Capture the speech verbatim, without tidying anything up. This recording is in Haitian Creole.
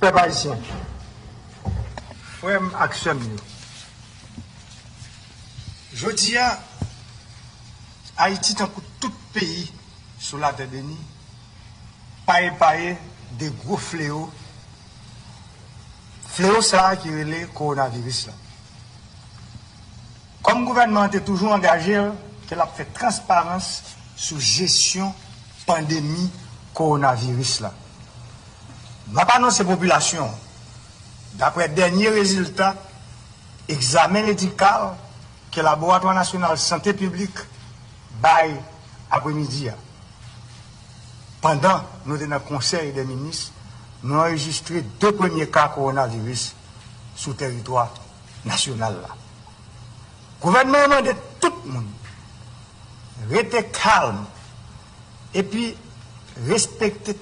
Pèp ayisyen, frè m ak sè m yo, jodi a, Ayiti, tankou tout peyi sou latè beni, pa epaye de gwo fleo, fleo sa a ki rele kowonaviris la. Kòm gouvènman an te toujou angaje l ke l ap fè transparans sou jesyon pandemi kowonaviris la, m ap anonse popilasyon an, daprè dènye rezilta egzamen medikal ke Laboratwa Nasyonal Sante Piblik bay apremidi a, pandan nou te nan konsèy dè minis, nou anrejistre de premye ka kowonaviris sou tèritwa nasyonal la. Gouvènman an mande tout moun rete kalm epi respekte